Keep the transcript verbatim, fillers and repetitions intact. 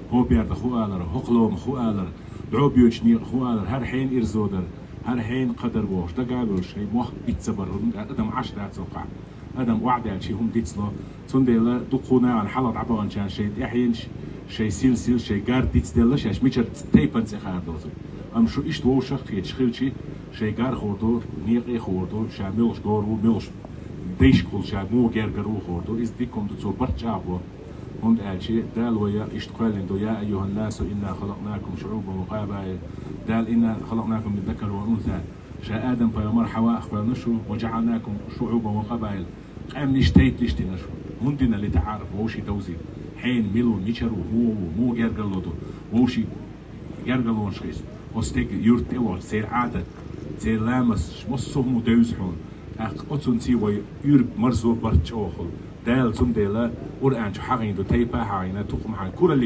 ХӀокху берда хӀу алар, хӀокху лома хӀу алар, дӀо боьдучу некъа хӀу алар, хӀара хьенан ирзо дара, хӀара хьенан кхадар бохуш, дага а бевлла, шайн мохк бицца бара, хӀунда аьлча адам Ӏаш дац хӀокхахь. Адам охьадаьлча, хӀума дицло. Цундела дукха нахана хьалха дӀабаханчарна шайн тӀаьхьенаш, шайн силсилаш, шайн гар дицделла, шаьш мичара тайпана цӀе хаар доцург. Амма шу иштта вовшах а кхеташ хилча, шайн гар хуур ду, некъа а хуур ду, ша муьлхачу гора ву, муьлхачу дайшкахула ша муха гергара ву хуур ду. Иза дика хӀума ду, цо барт чӀагӀбо. ХӀунда аьлча Дала вай иштта кхоьллина ду: «Я айюхӀан-насу инна халакънакум шуӀубан ва къабаил». Дала: «Инна халакънакум мин закарин ва унса». Ша Адам-пайхамар, Хьава а кхоьллина шу, «ва жаӀалнакум шуӀубан ва къабаил». Къаьмнаш, тайпанаш дина шу. ХӀунда дина? «ЛитаӀарафу», вовшийн довзийта. Хьенан мила ву, мичара ву, муха ву, муха гергарло ду, вовшийн гергарлонаш хеза. Оцу стеган юьрта тӀе волчу, церан Ӏадат, церан ламасташ, массо а хӀума девза хьуна. ТӀаккха оцунций вай уьйр-марзо барт чӀогӀа хуьлу. Дала цундела Къуръан чу хьахийна ду, тайпа а хьахийна, тукхам а хьахийна, куралла